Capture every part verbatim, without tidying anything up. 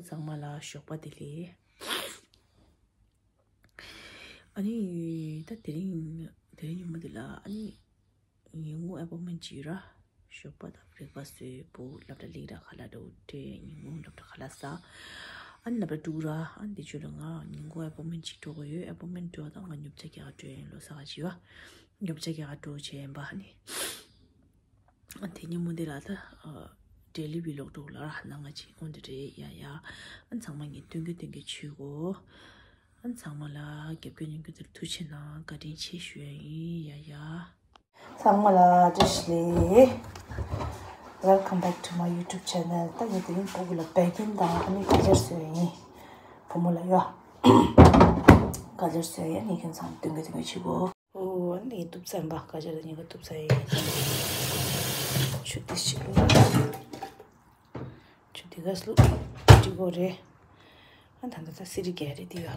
ཚང་མ་ལ་ཞོགས་པ་བདེ་ལེགས། ཨ་ནི་ད་དེ་རིང་དེ་རིང་ཉིན་མོ་འདི་ལ་ཨ་ནི་ཉིན་གུང་ཨེ་པོ་མེན་ཅིག་ཡོད་ར། ཞོགས་པ་དང་བྷི་རེག་ཕ་སི་ཊི་ཡོད། བུ་སློབ་གྲྭ་སླེབས་ར། ཁ་ལག་འདྲ་བོ་སྤྲད། ཉིན་གུང་སློབ་གྲྭ་ཁ་ལག་ཟ། ཨ་ནི་སློབ་གྲྭ་དཀྲུག་ར། ཨ་ནི་དེ་ཚོ་ལ་ང་ཉིན་གུང་ཨེ་པོ་མེན་ཅིག་འགྲོ་དགོས་ཡོད། ཨེ་པོ་མེན་འགྲོ་དང་ང་ཉོ་ཆ་རྒྱག་ག་འགྲོ་ཡིན། ལོ་གསར་ག་བྱེད་པ། ཉོ་ཆ་རྒྱག་ག་འགྲོ་བྱས་ཡིན་པ། ཨ་ནི་དེ་ཉིན་མོ་འདི་ལ་ད་ཌེ་ལི་བི་ལོག་འགྲོ་ལ་ར། ནང་ང་ཅིག་འོན་ཏེ་རེད། ཡ་ཡ། ཨ་ཚང་མ་ངས་སྟོན་གི་སྟོན་གི་བྱེད་གོ། ཨ་ཚང་མ་ལ་རྒྱབ་སྐྱོར་མཉམ་སྐྱོར་དེར་ཐུགས་རྗེ་གནང་། བཀའ་དྲིན་ཆེ་ཞུ་ཡ་ཡིན། ཡ་ཡ། ཚང་མ་ལ་བཀྲ་ཤིས་བདེ་ལེགས། Welcome back to my YouTube channel. ད་ངས་དེ་རིང་བུ་གུ་ལ་བད་ཀན་དང་ཨ་ནི་ག་ཅར་བཟོས་ཡིན། བུ་མོ་ལ་ཡོ། ག་ཅར་བཟོས་ཡིན། ངས་ཁྱོད་ཚང་སྟོན་གི་སྟོན་གི་བྱེད་གོ། ཨོ། ཨ་ནི་གཏུབ་ཚར་ཡིན་པ། ག་ཅར་ལ་ཉེ་ག་གཏུབ་ཚར་ཡིན། ཆུ་ཏི་ཞིག་བླུགས། ཆུ་དེ་ག་བླུགས། འགྲིག་གོ་རེད། ཨ་ད་ད་ད་སི་རི་རྒྱག་རེད་དེ་ཡ།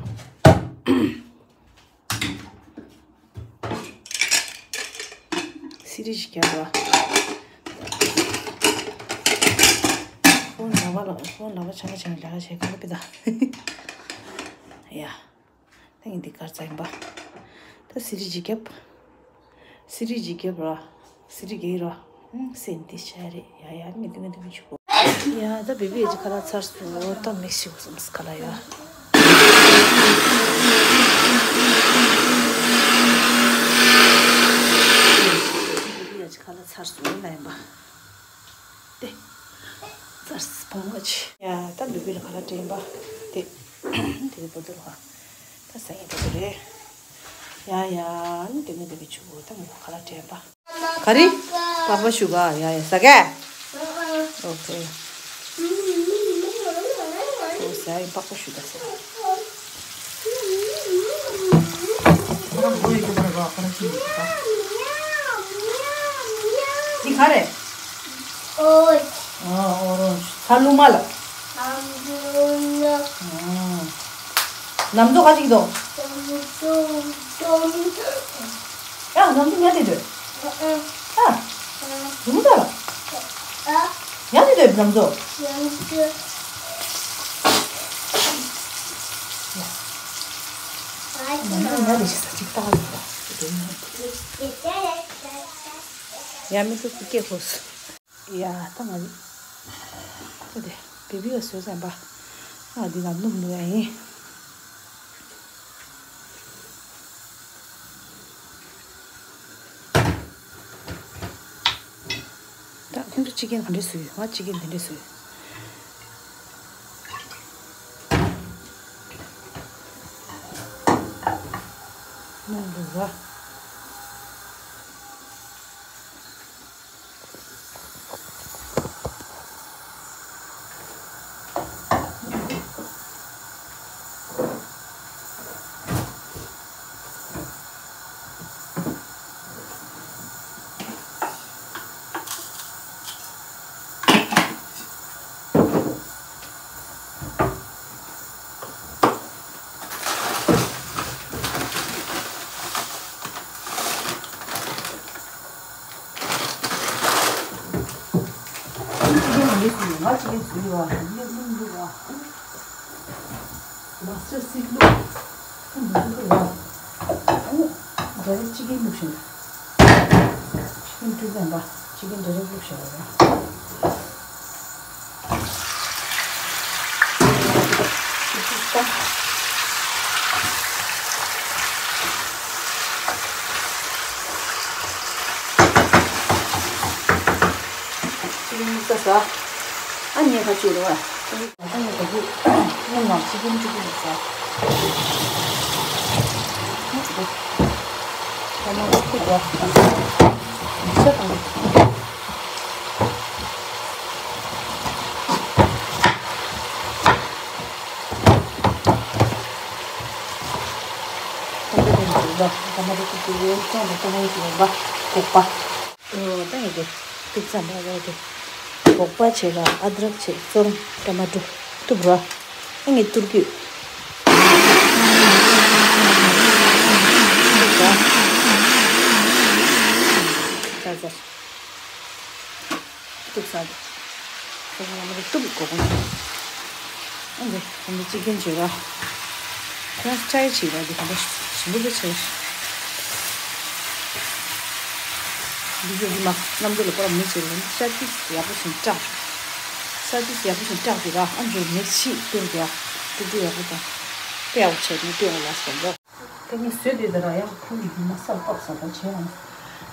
སི་རི་ཞིག་རྒྱག་པ། ཁོང་ལག་པ་ལ་ཁོང་ལག་པ་ཆང་ཆང་ལག་བྱས་ག་ལ་པི་ད། ཡ། ད་ཡིན་འདི་དཀར་རྩ་ཡིན་པ། ད་སི་རི་ཅིག་རྒྱབ། སི་རི་ཅིག་རྒྱབ་ར། སི་རི་རྒྱག་ར། ཨང་སེམས་འདི་ཤ་རེད། ཡ་ཡ། ངས་འདི་ངས་འདི་མི་ཆུག་གོ། ཡ་ད་བེ་བི་ཨེ་ཅི་ཁ་ལག་ཚར་སོང་། ད་མིག་ཤི་གོ་སོང་ཁ་ལག་ཡ། བེ་བི་ཨེ་ཅི་ཁ་ལག་ཚར་སོང་ལ་ཡིན་པ། ཏེ། ཙར་སི་བོང་བ་ཆེ། ཡ་ད་ལུས་པའི་ལ་ཁ་ལག་དྲན་པ། ཏེ། དེ་རེད་པོ་ཏོ་ལ། ད་ས་ཡིན་པ་དེ་རེད། ཡ་ཡ། ནི་དེ་མི་དེ་མི་ཆུ་བོ་ད་མོ་ཁ་ལག་དྲན་པ། ག་རེ། པགས་པ་ཞུ་ག་ཡ་ཡ་ཟ་ག་ཨོ་ཁེ། ཨོ་ཟ་ཡིན་པགས་པ་ཞུ་ག་ཟ། འདི་ག་རེད། ཨོ་རོན་ཇི། ཚ་ལུ་མ་ལ། ཨ། ནམ་ཚོ་ག་ཅིག་འདུག་ཡ་ནམ་ཚོ་ཉལ་ཏེ་སྡོད། ཨ། རུམ་ད་ལ། ཉལ་ཏེ་སྡོད་ནམ་ཚོ། ཡ། ནམ་ཚོ་ཉལ་ཏེ་ཞིག་ས་ཅིག་ལྟ་ག་འདུག་ཡ་མི་ཚོ་སུ་སྐད་ཁོ་སོང་། ཡ་ད་ང་ད་དེ་བེ་བི་ལ་བཟོས་ཟིན་པ། ང་འདི་ན་སྣུམ་བླུགས་ཡ་ཡིན། ད་ཁོང་ཚོ་ཅི་གན་ག་འདྲས་བཟོས་ཡོད། ང་ཅི་གན་འདི་འདྲས་བཟོས་ཡོད། སྣུམ་བླུགས་ར། ང་ཅི་གན་བཟོས་ཡོད་ཨ། ཡ་སྣུམ་བླུགས་ཨ། མ་སི་ཊར་སི་ཌི་བླུགས། ཨ་མ་བླུགས་ཡ། ཨ་ནི་ཌའི་རེག་ཅི་གན་བླུགས་ཤིང་། ཅི་གན་བཀྲུས་ཟིན་པ། ཅི་གན་ཌའི་རེག་བླུགས་ཤིང་ཡ། ཅི་གན་བླུགས་ས། ཨ་ནི་ཁ་ཅིག་རེད་བ། ཨ་ནི་ད་གི་སྣུམ་ནང་ཅི་གན་བཀྲུས་ཀྱི་ཡོད་ས། ཨ་ནི་ཁུག་ར། མི་ཆ་དང་། ད་ལྟ་དེ་ནས་ཟིན་པ། ད་ལྟ་དེ་ཚོ་ཡོད་ཙང་ད་ལྟ་ངས་ཟིན་པ། སྒོག་པ། ཨོ་ད་ངས་དེ་ཏིག་ཙམ་པ་ཡོད་དེ། སྒོག་པ་བྱས་ལ་ཨ་དྲག་བྱས་ཙོམ་ཊ་མ་ཊོ་གཏུབ་ར། ཨ་ངས་གཏུར་གི། ཙ་ཙ། གཏུབ་ས་རེད། ཁོ་ང་མ་རེད་གཏུབ་དགོས་གོ། འདི་ཁོང་ཚོ་ཅི་གིན་བྱོས་ར། ཁོང་ཚོ་ཅའི་བྱེད་ར། འདི་ཁོང་ཚོ་ཞིམ་པོ་དཔེ་ཆེ། འདི་ཚོ་ཉི་མ་གནམ་གྲུ་ལ་པར་མི་བྱེད་ར། ཤ་ཏིས་ཡག་པོ་ཞིག་སྐྲག་ཤ་ཏིས་ཡག་པོ་ཞིག་སྐྲག་གི་ར། ཨ་འཇུ་མི་ཕྱིས་ཏུར་གི་ཡ། ཏུར་ཏུར་ཡག་པོ་དང་། དཔེ་ཡག་པོ་བྱས་ཏེ་སྟོན་འོ་ལ་སོང་ལོ། ད་ངས་བཟོས་དེ་ད་ར་ཡང་ཁོང་གིས་ཉི་མ་སར་ཕབ་ས་ད་བྱས་ཡང་།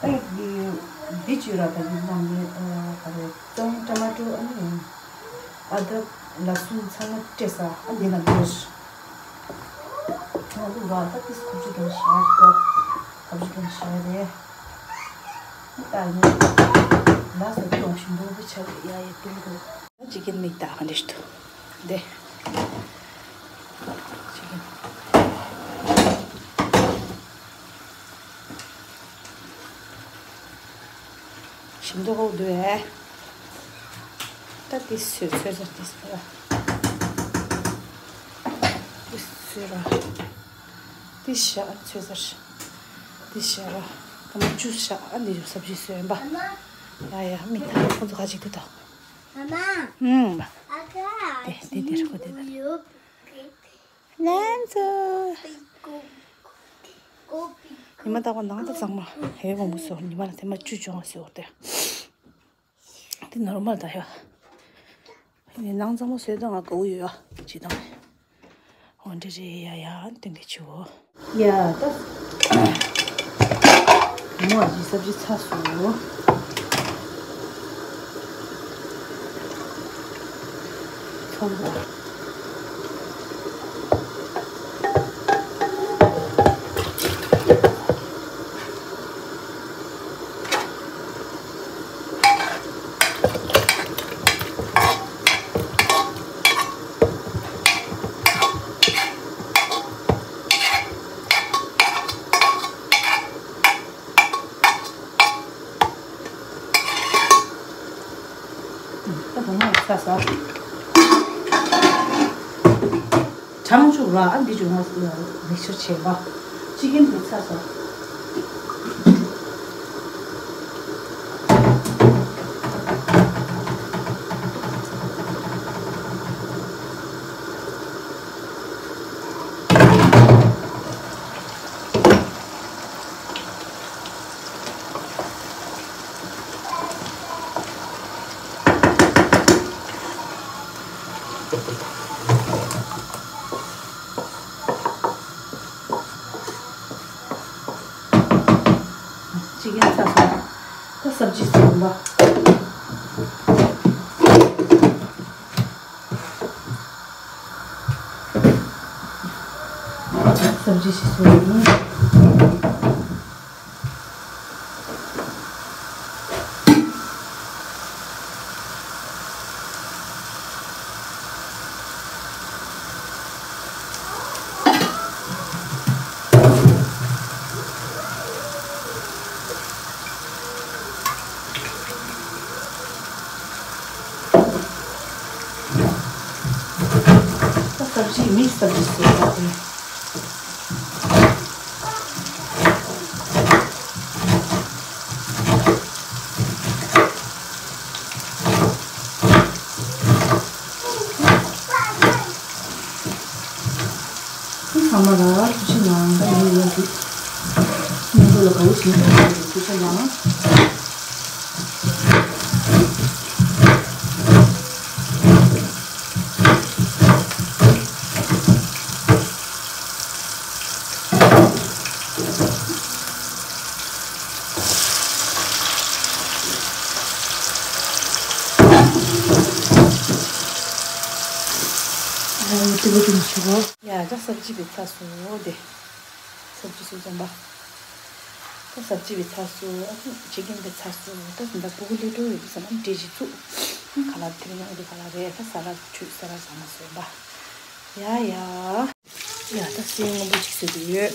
ཨ་ཡི་འདི་བྱོས་ར། ད་འདི་ནང་ནས་ག་རེ། བཙོང་ཊ་མ་ཊོ་ཨ་ནི། ཨ་དག་ལ་སུན་ཚང་མ་བཀྲེས་ས་ཨ་འདི་ན་འདུག་ང་ལུག་ར་ད་ཏིས་ཁ་བཅུ་དང་ཞག་ཏོ། ཁ་བཅུ་དང་ཞག་རེད། ད་ནི་ལ་ས་ཏོང་ཞིམ་པོ་བུ་ཆ་རེད། ཡ་ཡ་ཏུང་གོ། ཅི་གིན་མིག་ད་ག་འདྲ་ཞིག་འདུག་འདི། ཅི་གིན། ཞིམ་མདོག་ཁ་པོ་འདུག་ཨེ། ད་ཏིས་སོས་ཚོད་ཚོད་ཏིས་པ། ཏིས་སོས་ར། ཏིས་ཤ་ཚོད་ཚར། ཏིས་ཤ་ར། ད་མ་བཅུ་ཤ་ཨ་འདི་ཡོད་ས་བཞི་སོས་ཡིན་པ། ཡ་ཡ་མིག་ད་ཁོང་ཚོ་ག་ཅིག་འདུག་ད། ཨ་མ། ཨུམ། ཨ་ཁ། དེ་དེ་དེ་རེད་ཁོ་དེ་དེ་རེད། ལན་ཚོ། ཉི་མ་རྟག་པར་ནང་དུ་གཙང་མ་ཧེ་མང་པོ་བཟོ། ཉི་མ་ལ་ཐེངས་མ་བཅུ་བྱུང་བ་བཟོ་དེ། དེ་ནོར་མལ་ད་ཡ། ནང་གཙང་མ་བཟོས་ད་ང་དགའ་བོ་ཡོད་ཡ་ཅི་དང་། འོ་འདྲ་རེད་ཡ་ཡ་སྟོན་གི་ཆུ་བོ། ཡ་ད། མོ་ཨ་ཅི་སབ་ཅི་ཚ་སོ། ཚོམ་བུ། ད་གོང་མ་ཚ་ས། གྲང་བཅུག་ར། ཨ་འདི་བཅུག་ང་མིག་སར་བྱས་པ། ཅི་གིན་འདི་ཚ་ས། ཅི་གིན་ཚ་སོང་། ད་སབ་ཇི་བཟོས་པ། སབ་ཇི་ཞིག་བཟོས་ཡིན། ད་སབ་ཇི་མིག་སབ་ཇི་བཟོས་པ་དེ། ཚང་མ་ལ་ཐུགས་རྗེ་གནང་། ད་ངས་ཡོད་འདི་སྙིང་པོ་ལ་དགའ་བོ་བྱེད་ཐུབ་པའི་ཐུགས་རྗེ་གནང་། ཡ་ད་སབ་ཇི་བི་ཚ་སོ་དེ། སབ་ཇི་སུ་ཙམ་པ། ད་སབ་ཇི་བི་ཚ་སོ། ཨ་ཅི་ཅི་གིན་བི་ཚ་སོ། ད་ད་ཕྲུ་གུ་ལས་འགྲོ་ཡོད་ཙམ་པ་འབྲས་ཞིག་བཙུགས། ཁ་ལག་དེ་རིང་ཡང་འདི་ཁ་ལག་རེད། ད་ས་ལ་ཆུ་ས་ལ་ཟ་མ་སོན་པ། ཡ་ཡ། ཡ་ད་སེན་སྔོན་པོ་ཅིག་བཟོས་ཏེ་ཡོད།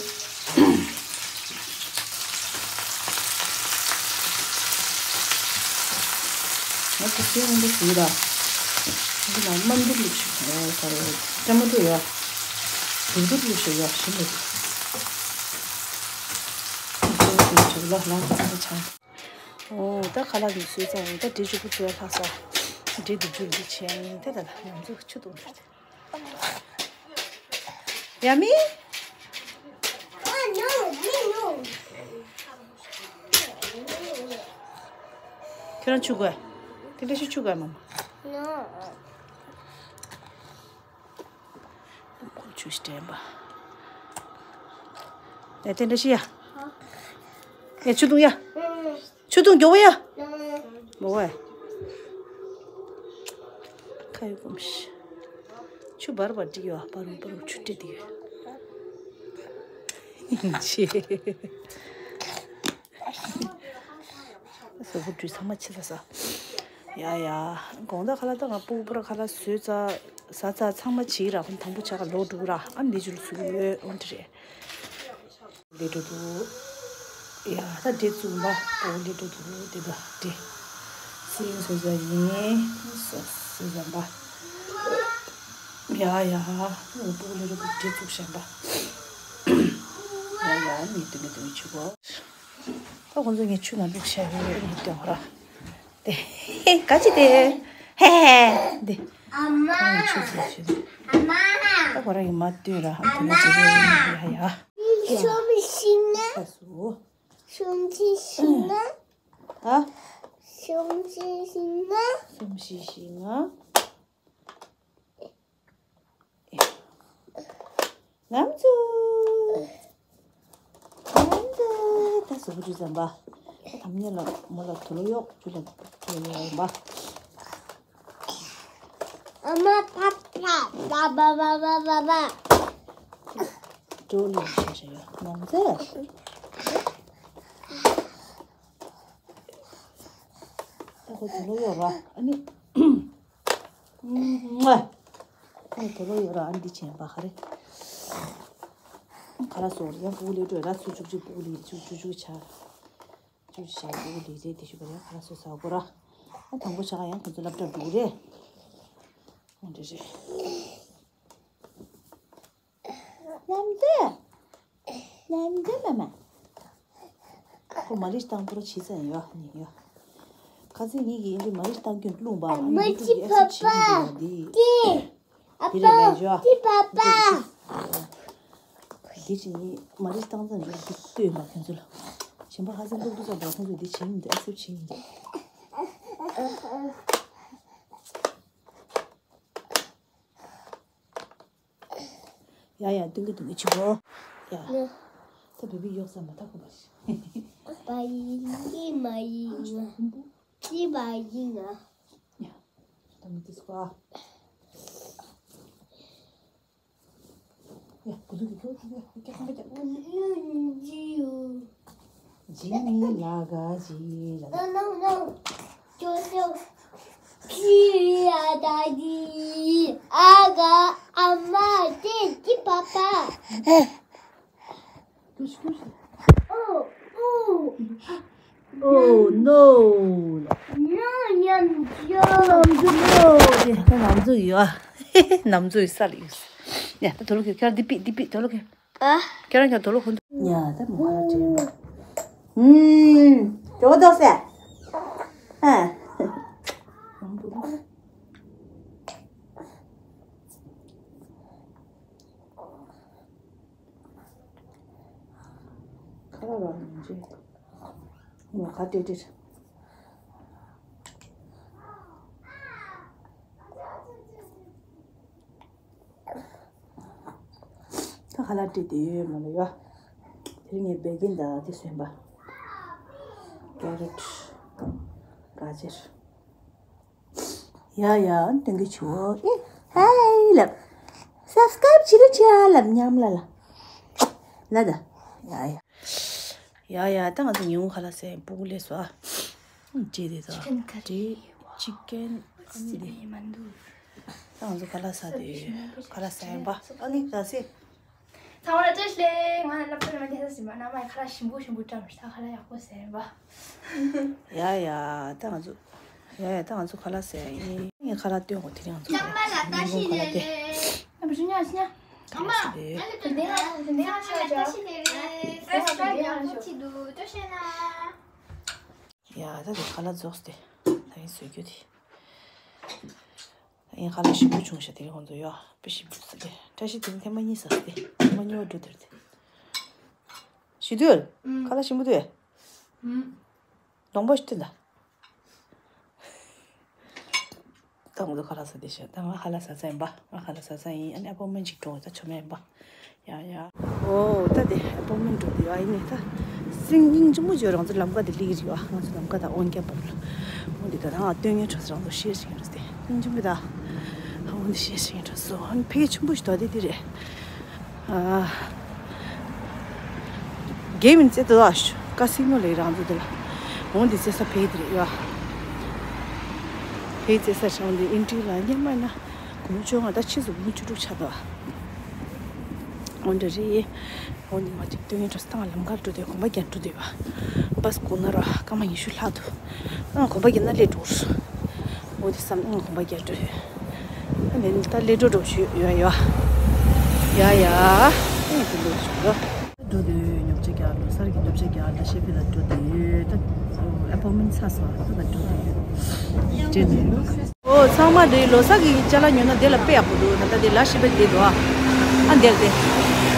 ང་ཚོ་སེན་སྔོན་པོ་བཟོས་ལ། འདི་ན་དམར་འདུག་ལུག་ཞིག་ཨེ་ས་རེད། ཊ་མ་ཊོ་ཡ། དུག་དུག་ལུག་ཞིག་ཡ་ཞིམ་པོ་འདུག་ལ་ལ་ཚ་ཚ་ཆང་། འོ་ད་ཁ་ལག་ནི་བཟོས་ཚར་ཡིན། ད་འབྲས་ཆུ་བུ་བཙོས་ལྷག་ས། འབྲས་དུག་ཆུ་འདི་བྱས་ཡིན། ད་ད་ལ་ང་ཚོ་ཆུ་དུག་འདྲ། Yummy? ཁྱོད་རང་ཆུ་དགོས། དེ་འདྲ་ཞིག་ཆུ་དགོས་མ་མ། ཁོ་ཆུ་ཞིག་དྲན་པ། ཨེ་དེ་འདྲ་ཞིག་ཡ། ཨེ་ཆུ་འཐུང་ཡ། ཆུ་འཐུང་མགྱོགས་པོ་ཡ། མོ་བས། ཁ་ཡོད་གོམས་ཤིག་ཆུ་འབར་བ་འགྲིག་ཡོད། ཨ་པ་རུ་པ་རུ་ཆུ་སྤྲད་དེ་ཡོད། ཆེ། གཟུགས་པོ་བཀྲུས་ཚང་མ་ཕྱི་ས་ས། ཡ་ཡ། དགོང་དག་ཁ་ལག་ད་ང་སྤུ་གུ་པུ་ར་ཁ་ལག་བཟོས་ཚར། ཟ་ཚར་ཚང་མ་བྱིས་ར་ཁོང་དང་པོ་ཆ་ག་ལོག་འགྲོ་གི་ར། ཨ་འདི་ཅུ་ལ་ཚུགས་ཡོད་འོན་ཏེ་རེད། ལས་འགྲོ་འདུག་ཡ་ད་འདྲེ་བཙུགས་པ་སྤུ་གུ་ལས་འགྲོ་འདུག་དེ་ད་འདྲེ། སིང་བཟོས་ཚར་ཡིན། སོ་བཟོས་ཚར་པ། ཡ་ཡ། སྤུ་གུ་ལས་འགྲོ་འདུག་འདྲེ་བཙུགས་བཞག་པ། ཡ་ཡ་ནི་དུ་མི་དུ་མི་ཆུ་གོ། ད་ཁོང་ཚོ་ངས་ཆུ་ནང་བླུགས་བྱས་ཡོད་ཡོད་ནི་སྟོན་ར། དེ་ག་ཅི་དེ། ཧེ་ཧེ་དེ། ཨ་མ། ཁོང་ངས་ཆུ་བཟོས་བྱས། ཨ་མ། ད་ཁོ་རང་གི་མ་ལྟོས་ར་ཨ་དེ་ན་ཅི་རེད་ཡ་ཡ། ཤོམ་ཤི་ན། ཁ་སུ། ཤོམ་ཤི་ཤི་ན། ཨ། ཤོམ་ཤི་ཤི་ན། ཤོམ་ཤི་ཤི་ན། ལམ་ཚུ། ལམ་ཚུ། ད་གཟུགས་པོ་ཅུ་ཙམ་པ། ད་ཉེ་ལ་མོ་ལ་དུ་ལོ་གཡོག་ཅུ་ལ་དུ་ལོ་གཡོག་པ། ཨ་མ་པ་པ་པ་པ་པ་པ། ཀྲོ་ལི་ཤ་ཤ་ཡོད་ལམ་ཚུ། ད་ཁོ་དུ་ལོ་གཡོག་ར་ཨ་ནི། ཨུམ། ཨ་དོ་ལོ་ཡོད་ར་ཨ་འདི་བྱས་པ་ཧ་རེ། ཁ་ལག་སོགས་ཡང་སྤུ་གུ་ལས་སྤྲོད་ར་ཚུ་བཅུག་བཅུག་སྤུ་གུ་ལས་བཅུག་བཅུག་བཅུག་བྱ། བཅུག་བྱ་སྤུ་གུ་ལས་རེད་དེ་ཞུ་བ་ར་ཁ་ལག་སོགས་ཟ་དགོས་ར། ཨ་དང་པོ་ཆ་ག་ཡང་ཁོ་ཚོ་སློབ་གྲྭ་འགྲོ་གི་རེད། འོ་འདྲ་རེད། ལམ་འདི། ལམ་འདི་མ་མ། ཁོ་མ་ལིཤ་བཏང་པོ་ར་བྱེད་ཙམ་ཡོད་ནི་ཡོད། ཁ་སང་ངེད་ཀྱིས་ཡིན་དུས་མ་ལིཤ་བཏང་རྒྱུ་རླུང་པ་ཨ་མ་ཡིན་ཅི་དུས་ཨེ་ཕ་སི་བྱེད་ཀྱི་ཡོད་འདི། ཏི། ཨ་འདི་རེད་མེད་ཅོ། ཏི་ཕ་པ། འདི་ཅི་ཡིན་མ་ལིཤ་བཏང་ཙམ་ཡོད་འདི་ལྟོས་མ་ཁྱོད་ཚོ་ལ། གཞན་པ་ཁ་སང་ལུག་ཏུ་ཙམ་པ་ཁོང་ཚོས་འདི་བྱེད་ཡིན་འདི་ཨེ་སི་བྱེད་ཡིན་འདི། ཡ་ཡ་སྟོན་གི་འདུག་གི་ཆུ་བོ། ཡ། ད་བི་བི་གཡོག་ས་མ་ཐག་གོ་པ་ཞིག་པ་ཡིན་གི་མ་ཡིན་ང་། ཅི་པ་ཡིན་ང་། ཡ། ད་མི་དེ་སུ་ག་ཡ་བུ་དུ་གི་གོ་ཐུག་ཡ་ཀྱ་ཀ་ཀྱ། ཇི་ཡོ། ཇི་ནི་ལ་ག་ཇི་ལ། No, no, no. ཅོ་ཅོ། ཕི་ཡ་ད་ཇི། ཨ་ག་ཨ་མ་ཏེ་ཅི་པ་པ། Oh, oh. Oh no. No, ཉམས་ཆུ། ཉམས་ཆུ་no. དེ་ད་ནམ་ཚུགས་ཡོད། ནམ་ཚུགས་ས་ལ་ཡོད། ཡ་ད་དོ་ལོ་ཁྱོད་ཁྱོད་འདི་པི་འདི་པི་དོ་ལོ་ཁྱོད། ཨ། ཁྱོད་རང་ཁྱོད་དོ་ལོ་ཁོ་འདུག་ཡ་ད་མོ་ཁ་ལ་དྲན། ཧུམ། ཇོ་དོ་སེ། ཨ། ཁ་ལག་རང་མི་འཇལ། ངོ་ཁ་ཏེ་ཏེ། ད་ཁ་ལག་སྤྲད་དེ་ཡོད་མ་ལ་ཡོད། དེ་རིང་ངས་བད་ཀན་དང་དེ་སོན་པ། ཀེ་རོཊ། ག་ཅེར། ཡ་ཡ་སྟོན་གི་ཆུ་བོ་ཨེ་ཧའི་ལབ། སབ་སི་ཀ་རབ་བྱེད་རོགས་བྱེད་ཨ་ལབ་ཉམས་ལ་ལ། ལ་ད། ཡ་ཡ། ཡ་ཡ་ད་ང་ཚོ་ཉིན་གུང་ཁ་ལག་ཟས་སྤུ་གུ་ལས་སོ་ཨ། ཅི་དེ་ད། ཅི་ཀན་ཁ་རི། ཅི་ཀན་ཨ་ནི་དེ། ད་ང་ཚོ་ཁ་ལག་ཟ་དེ་ཁ་ལག་ཟ་ཡིན་པ་ཨ་ནི་ད་སེ། ཚང་མ་ལ་བཀྲ་ཤིས་བདེ་ལེགས། ང་ལ་སློབ་གྲྭ་ནས་མ་ཐེ་ས་ཟིན་པ་ན་མ་ཁ་ལག་ཞིམ་པོ་ཞིམ་པོ་བཀྲམ་ཞིག་ད་ཁ་ལག་ཡག་པོ་ཟས་ཡིན་པ། ཡ་ཡ་ད་ང་ཚོ། ཡ་ཡ་ད་ང་ཚོ་ཁ་ལག་ཟས་ཡིན། ངས་ཁ་ལག་སྟོན་གོ་དེ་རིང་ང་ཚོ་ཁ་ལག་ཉིན་གུང་ཁ་ལག་དེ། ཨ་མ་ཞུ་ཉ་ཞུ་ཉ། ཁ་ལག་ཟས་དེ། ཡ་ད་དེ་ཁ་ལག་རྫོགས་ཏེ། ད་ཡིན་བཟོས་རྒྱུ་དེ། ཡིན། ཁ་ལག་ཞིམ་པོ་བྱུང་ཤག་དེ་རིང་ཁོང་ཚོ་ཡོད། དཔེ་ཞིམ་པོ་ཟ་དེ། བཀྲ་ཤིས་དེ་རིང་ཐེངས་མ་གཉིས་ཟ་དེ། ཐེངས་མ་གཉིས་པ་འགྲོ་དེར་དེ། ཞི་དུལ། ཨུམ། ཁ་ལག་ཞིམ་པོ་འདུག་ཨེ། ཨུམ། གདོང་པ་ཞིག་སྟོན་ད། ད་ང་ཚོ་ཁ་ལག་ཟ་བསྡད་ཤག་ད་ང་ཁ་ལག་ཟ་ས་ཡིན་པ། ང་ཁ་ལག་ཟ་ས་ཡིན། ཨ་ནི་ཨ་པོ་མེན་ཅིག་འགྲོ། ད་ཆོ་མེད་ཡིན་པ། ཡ་ཡ། ཨོ་ད་དེ་ཨ་པོ་མེན་འགྲོ་དེ་ཡ་ཡིན་ནི་ད། སེམས་སྙིང་རྗེ་མོ་བྱོས། རང་ཚོ་ལམ་ཁ་དེ་སླེབས་ཀྱི་རེད་བ། ང་ཚོ་ལམ་ཁ་ད་འོན་ཀྱང་བབས་ལ། འོན་དེ་ད་ང་སྟོན་ངན་གྲོགས་རང་ཚོ་ཤེར་བྱེད་ཀྱི་རེད་དེ། སྙིང་རྗེ་མོ་ད། ཨ་འོན་དེ་ཤེར་བྱེད་ཀྱི་རེད་སོ། ཨ་ནི་ཕ་གི་ཆེན་པོ་ཞིག་ད་དེ་དེ་རེད། ཨ། རྒྱལ་མིན་རྩེ་དུ་ལ་ཀ་སི་ནོ་ལས་རང་ཚོ་དེ་ལ། འོན་དེ་རྩེ་ས་ཕ་གི་དེ་རེད་ཡ། ཕ་གི་རྩེ་ས་ཆང་དེ་ཨིན་ཏྲི་ལ་ཉི་མ་ན་སྒོར་མོ་བཅོ་ལྔ། ད་ཕྱིས་སུ་སྒོར་མོ་བཅུ་དྲུག་ཆགས་འདུག་འོན་ཏེ་རེད། འོན་ཏེ་ང་ཅིག་སྟོན་ངན་གྲོགས་སྟངས་ལམ་ཁར་འགྲོ་དུས་གོམ་པ་རྒྱག་འགྲོ་དུས་བ། བ་སི་གོ་ན་ར་སྐར་མ་ཉི་ཤུ་ལྷག་འདུག་ཨང་གོམ་པ་རྒྱག་ན་སླེབས་འགྲོ། འོ་དེ་བསམ་ཨང་གོམ་པ་རྒྱག་འགྲོ། ཨ་ནི་ད་སླེབས་འགྲོ་འགྲོ་ཞུ་ཡོད་ཡོད། ཡ་ཡ། ཨང་དེ་ལོས་ཞུ་ར། འགྲོ་དུས་ཉོ་ཆ་རྒྱག་ལོ་གསར་གྱི་ཉོ་ཆ་རྒྱག་ལ་ཤེ་ཕི་ལ་འགྲོ་དུས་ད། ཨ་པོ་མེན་ཚ་སོང་ད་འགྲོ་དུས། འདྲེ་ནས། ཨོ་ཚང་མ་འདི་ལོ་གསར་གྱི་ཅ་ལག་ཉོ་ན་དེ་ལ་དཔེ་ཡག་པོ་འདུག་ད་ལྟ་དེ་ལ་ཤི་བེ་དེ་འདུག་ཨ་འདིར་དེ་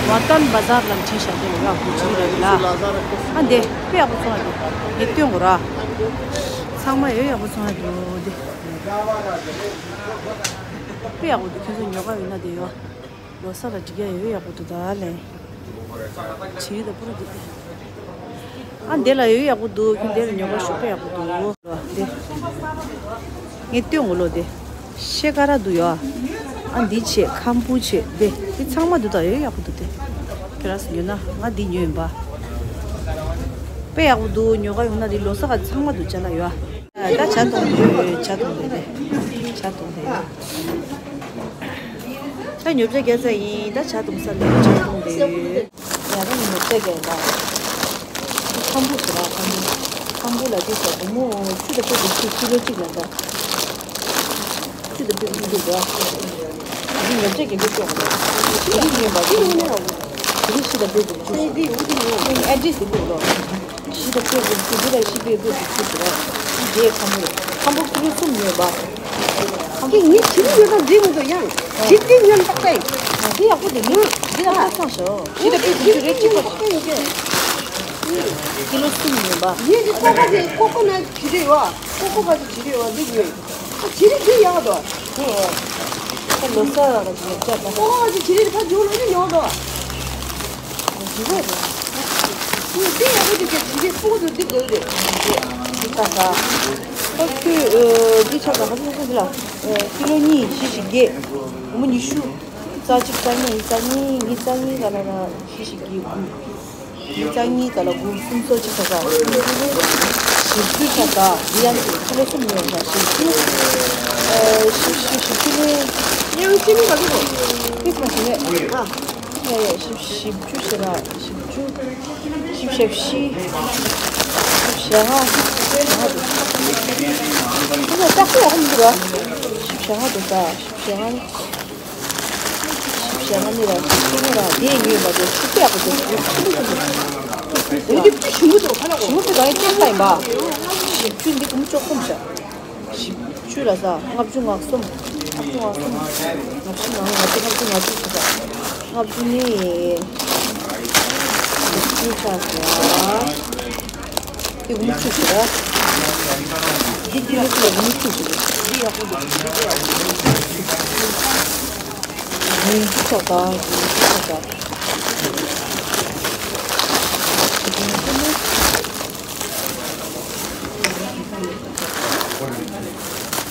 ཝ་ཏན་བ་ཟར་ལ་བྲིས་བཞག་དེ་ལ་ཡག་པོ་བྲིས་རེད་ལ། ཨ་འདི་དཔེ་ཡག་པོ་ཚོང་ཡག་འདུག་ངས་སྟོན་དགོས་ར། ཚང་མ་ཡོད་ཡག་པོ་ཚོང་ཡག་འདུག་འདི་དཔེ་ཡག་པོ་འདུག་ཁྱོད་ཚོ་ཉོ་ག་ཡོད་ན་དེ་ཡོད། ལོ་གསར་ལ་སྒྲིག་ཡ་ཡོད་ཡག་པོ་འདུག་ད་ལན། བྱི་རིལ་དང་པུ་ར་འདུག་ཨ་འདི་ལ་ཡོད་ཡག་པོ་འདུག་ཁྱོད་འདི་ལ་ཉོ་ག་ཤོག་དཔེ་ཡག་པོ་འདུག་འདི། ངས་སྟོན་ངོ་ལོ་འདི། ཤེལ་ཀ་ར་འདུག་ཡ། ཨ་འདི་ཆེ་ཁམ་བུ་ཆེ་འདི་འདི་ཚང་མ་འདུག་ད་ཡོད་ཡག་པོ་འདུག་དེ། ཁྱོད་རང་ཚོ་ཉོ་ན་ང་འདི་ཉོས་ཡིན་པ། དཔེ་ཡག་པོ་འདུག་ཉོ་ག་ཡོང་ན་འདི་ལོ་གསར་ག་ཚང་མ་འདུག་ཅ་ལག་ཡོད་ཨ། ད་ཇ་འཐུང་དུས་ཇ་འཐུང་དུས་དེ། ཇ་འཐུང་དུས། ད་ཉོ་ཆ་རྒྱག་ས་ཡིན། ད་ཇ་འཐུང་ས་ལ་ཇ་འཐུང་དུས། ཡ་ད་ཉོ་ཆ་རྒྱག་ད། ཁམ་བུ་ཞིག་ལ་ཁམ་བུ། ཁམ་བུ་ལ་དེ་ས་སྒོར་མོ་ཆུ་དང་ཕུད་དུ་ཆུ་ཀི་ལོ་གཅིག་ལ་ད། ཆུ་དང་ཕུད་དུ་ཆུ་དུ་འགྲོ། དེ་ཉོ་ཆ་རྒྱག་གི་ཅོག་ལ། དེ་ཉོས་པ་དེ་ཉོས་ན་ར། དེ་ཤི་དང་ཕུད་དུ་ཆུ་ཞིག་ཨེ་འདྲིས་དེ་ལུགས་ལོ། ཤི་དང་ཕུད་དུ་ཆུ་དེ་ལ་ཤི་དང་ཕུད་དུ་ཆུ་ཞིག་ར། དེ་ཁམ་བུ། ཁམ་བུ་ཀི་ལོ་གསུམ་ཉོས་པ། ཁམ་བུ་ངས་ཁྱི་རིགས་ཉོས་དང་འདི་མི་འདུག་ཡང་ཁྱི་རིགས་ཉོས་ན་ཏག་ཏག་ཡིན། འདི་ཡག་པོ་འདུག་ངས་འདི་ལ་ཏག་ཏག་ཤོག་ཤི་དང་ཕུད་དུ་ཆུ་རེ་གཅིག་པ་ཞིག་ཀི་ལོ་གསུམ་ཉོས་པ། ངས་འདི་ཏག་ཏག་ཅིག་ཀོ་ཀོ་ནཊ་བྱི་རིལ་བ། ཀོ་ཀོ་ཕ་ཅིག་བྱི་རིལ་བ་འདི་ཉོས། ཨ་བྱི་རིལ་འདི་ཡག་འདུག་ཧེ། ད་ལོ་གསར་ལ་ཅིག་ཉོ་ཆ་ད། ཀོ་ཀོ་ཕ་ཅིག་བྱི་རིལ་ཕ་ཇོ་ལོ་ནི་ཉོ་འདུག་འདི་ཡག་པོ་འདུག་བྱི་རིལ་སྤུ་གུ་འདི་དགོས་རེད། འདི་ད་ད། ཨ་ཁྱོད་འདི་ཆ་ད་ཧ་ཅང་སོང་འདི་ལ། ཀི་ལོ་གཉིས་བཞི་བཞི་བརྒྱད། སྒོར་མོ་ཉི་ཤུ། རྩ་གཅིག་རྩ་གཉིས་རྩ་གཉིས་ཉིས་རྩ་གཉིས་ག་ལ་ལ་བཞི་བཞི་བརྒྱད་དགུ། ཉིས་རྩ་གཉིས་ག་ལ་དགུ་གསུམ་སོ་གཅིག་ག་ལ། བཞི་བཅུ་ཆ་ད་འདི་ཡང་ཅིག་ཁ་ལོ་གསུམ་ཡོད་ཤག་བཞི་བཅུ། ཨ་བཞི་བཅུ་བཞི་བཅུ་ནི། ཉེ་བའི་སྤྱི་མི་ག་ཚོད་དགོས། ཏིས་མ་ཞིག་ནས། ཨ། ཡ་ཡ་བཞི་བཞི་བཅུ་ཞེ་ལ་བཞི་བཅུ། བཞི་བཞི་བཞི། བཞི་བཞི་ལྔ། བཞི་བཞི་ལྔ་འདུག་ཁོ་ཚོ་ལྟ་སྐོར་ཡག་པོ་མི་འདུག་ར། བཞི་བཞི་ལྔ་འདུག་ད་བཞི་བཞི་ལྔ་ནི། བཞི་བཞི་ལྔ་ནི་ར་བཞི་བཅུ་ནི་ར་དེ་ཡིན་པ་དེ་ཆུ་ཚོད་ཡག་པོ་འདུག་ཆུ་ཚོད་ཆུ་ཚོད་ཆུ་ཚོད། འོ་དེ་ཞིམ་པོ་འདུག་ཁ་ལག་ཞིམ་པོ་དེ་ག་ཡིན་ཏེ་ལྟ་ཡིན་པ། བཞི་བཅུ་འདི་ཀུན་བཅུ་གསུམ་བཞག་བཞི་བཅུ་ལ་ས་ལྔ་བཅུ་ང་གསུམ། ལྔ་བཅུ་ང་གསུམ། ལྔ་བཅུ་ང་བཅུ་ལྔ་བཅུ་ང་བཅུ་ཞིག་ད། ལྔ་བཅུ་ནི། བཞི་བཅུ་ཆ་ས། དེ་དགུ་བཅུ་ཞིག་ར། འདི་འདི་ལ་ཚོ་དགུ་བཅུ་ཞིག་རེད། འདི་ཡག་པོ་འདུག་འདི་ཡག་པོ་འདུག་ཉིན་བཅུ་ཆ་ད་ཉིན་བཅུ་ཆ་ད།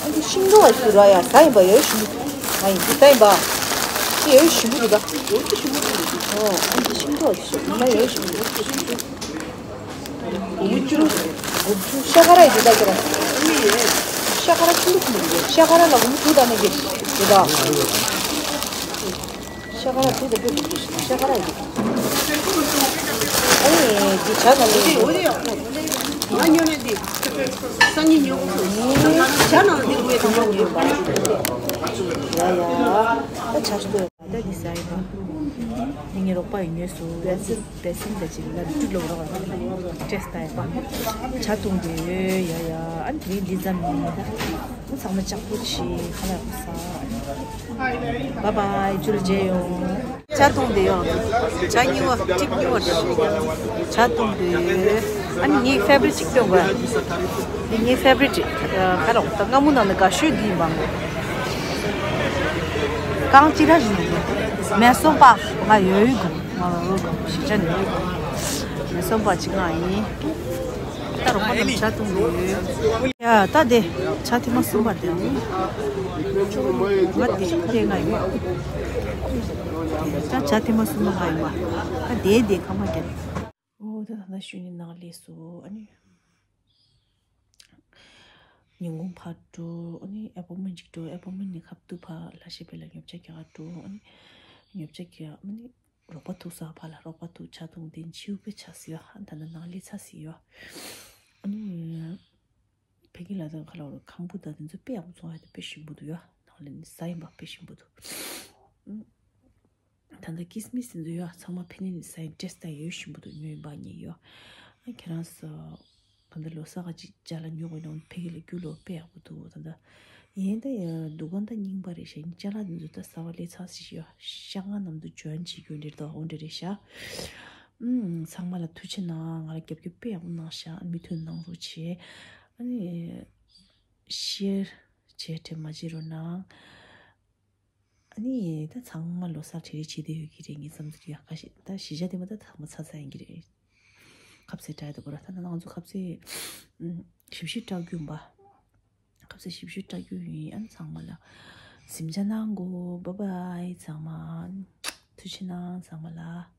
ཨ་འདི་ཤིང་ཏོག་ཞིག་ར་ཡ་ཟ་ཡིན་པ་ཡོད་ཞིམ་པོ་འདུག་ང་ཡིན་འདི་ཟ་ཡིན་པ། འདི་ཡོད་ཞིམ་པོ་འདུག་ད། ཡོད་ཀྱི་ཞིམ་པོ་འདུག་ཨོ་ཨ་འདི་ཤིང་ཏོག་ཞིག་ང་ཡོད་ཞིམ་པོ་འདུག་སྒོར་མོ་བཅུ། སྒོར་མོ་བཅུ་ཤ་ཁ་ར་ཡི་འདི་ད་ཁྱེད་རང་། ཤ་ཁ་ར་ཆུང་ཆུང་ཆུང་ཆུང་། ཤ་ཁ་ར་ལ་སྒོར་མོ་དྲུག་དང་ནས་འདི་འདི་ད། ཤ་ཁ་ར་དྲུག་དང་དྲུག་ཤ་ཁ་ར་ཡི་འདི། ཨ་ནི་འདི་ཇ་དང་འདི། ང་ཉོ་ནས་འདི། སང་ཉིན་ཉོ་དགོས། ཇ་ནང་འདི་དགོས་དང་པོ་ཉོས་པ། ཡ་ཡ། ད་ཇ་ཞིག་ལྟོས། ད་འདི་ཟ་ཡིན་པ། འདི་ངའི་རོགས་པ་ཡིས་ཉོས་སོང་། བེ་སིན་བེ་སིན་ད་ཅིག་ལ་དུ་ལོག་རོགས་ལ་སྤྲད་ད་ཡིན་པ། ཇ་འཐུང་དེ་ཡོད་ཡ་ཡ། ཨ་ནི་དེ་རིང་འདི་ཙམ་ཡིན། ཚང་མ་ལྕགས་པོ་ཆེ་ཁ་ལག་ཟ། བཱའི་བཱའི། ཇུ་ལ་མཇལ་ཡོང་། ཇ་འཐུང་བསྡད་ཡོད། ཇ་སྙི་བ་ཊིབ་སྙི་བ་འདྲ། ཇ་འཐུང་བསྡད་ཡོད། ཨ་ནི་ངའི་ཕེ་ཝ་རིཊ་ཅིག་སྟོན་དགོས། འདི་ངའི་ཕེ་ཝ་རིཊ། ཁ་ལག་ད་སྔ་མོ་ནང་ནས་དགའ་ཤོས་འདི་ཡིན་པ། རྐང་གཅིག་ར་བཞིན་འདུག་མེ་སོང་པ། ང་ཡོད་ཡོད་གོ་ང་ཡོད་གོ་ཞིག་ཆ་ནས་ཡོད་གོ་མེ་སོང་པ་གཅིག་ང་ཡིན། ད་རོགས་པ་རྣམས་ཇ་འཐུང་གི་ཡོད། ཡ་ད་དེ་ཇ་ཐེངས་མ་གསུམ་པ་དེ་ང་དེ་དེ་ང་ཡིན་པ། ད་ཇ་ཐེངས་མ་གསུམ་པ་ང་ཡིན་པ། ད་དེ་དེ་ཁ་མ་རྒྱབ། ཨོ་ད་ད་ད་ཞུ་ནི་ནང་ལས་སུ་ཨ་ནི། ཉིན་གུང་ཕར་འགྲོ། ཨ་ནི་ཨེ་པོ་མེན་ཅིག་འགྲོ། ཨེ་པོ་མེན་ནི་ཁབ་ཏུ་ཕར་ལ་ཤེ་པེ་ལ་ཉོ་ཆ་རྒྱག་འགྲོ། ཨ་ནི་ཉོ་ཆ་རྒྱག་ཨ་ནི་རོགས་པ་ཐུག་ས་ཕར་ལ་རོགས་པ་ཐུག་ཇ་འཐུང་དེ་འཆིའུ་པེ་ཆ་སི་ཡོ། ཨ་ད་ན་ནང་ལས་ཆ་སི་ཡོ། ཨ་ནི་ཕ་གི་ལ་དང་ཁ་ལ་རོ་ཁང་བུ་ད་དེ་ཚོ་དཔེ་ཡག་པོ་བཙོང་ཡ་དེ་དཔེ་ཞིམ་པོ་འདུག་ཡོ། ནང་ལས་ནི་ས་ཡིན་པ་དཔེ་ཞིམ་པོ་འདུག་ད་ལྟ་ཀིས་མིས་ཟིན་དུ་ཡོད། ཚང་མ་ཕེ་ནི་ནི་སའིན་ཊིསི་ད་ཡོད་བཞིན་པོ་འདུག་ཉོས་པ་ཉེ་ཡོད། ཨ་ཁྱེད་རང་ཚོ་ད་ལྟ་ལོ་གསར་ག་ཅིག་ཅ་ལག་ཉོ་དགོས་ན་ཕེ་གི་ལ་རྒྱུ་ལོ་དཔེ་ཡག་པོ་འདུག་ད་ལྟ་ཡིན་ད་ཡ་འདུ་ཁང་ད་རྙིང་པ་རེད་ཤག་ཅ་ལག་འདི་ཚོ་ད་གསར་པ་ལས་ཚར་སི་ཡོད། ཤ་ང་ནམ་དུ་འཇོན་བྱེད་རྒྱུ་འདྲེ་ད་འོ་འདྲེ་རེད་ཤག་ཨུམ་ཚང་མ་ལ་ཐུགས་ཆེ་གནང་། ང་ལ་རྒྱབ་སྐྱོར་དཔེ་ཡག་པོ་གནང་ཤག་མུ་མཐུད་གནང་རོགས་བྱེད། ཨ་ནི་ཤེར་བྱེད་དྲན་མ་བརྗེད་རོགས་གནང་། ཨ་ནི་ད་ཚང་མ་ལོ་གསར་བྲེལ་བྲེལ་བྱེད་བསྡད་ཡོད་ཀྱི་རེད། ངའི་བསམ་ཚུལ་ཡག་ག་ཞིག་ད་གཞིས་ཆགས་དེ་མ་ད་ཚང་མ་ཚ་ཚ་ཡིན་གྱི་རེད། ཁ་ཟས་དྲག་དེ་གོ་ར་ད་ན་ང་ཚོ་ཁ་ཟས་ཞིབ་ཞིབ་སྐྲག་རྒྱུ་ཡིན་པ། ཁ་ཟས་ཞིབ་ཞིབ་སྐྲག་རྒྱུ་ཡིན། ཨ་ནི་ཚང་མ་ལ་གཟིམ་ཆ་གནང་གོ་བཱའི་བཱའི་ཚང་མ། ཐུགས་ཆེ་གནང་ཚང་མ་ལ།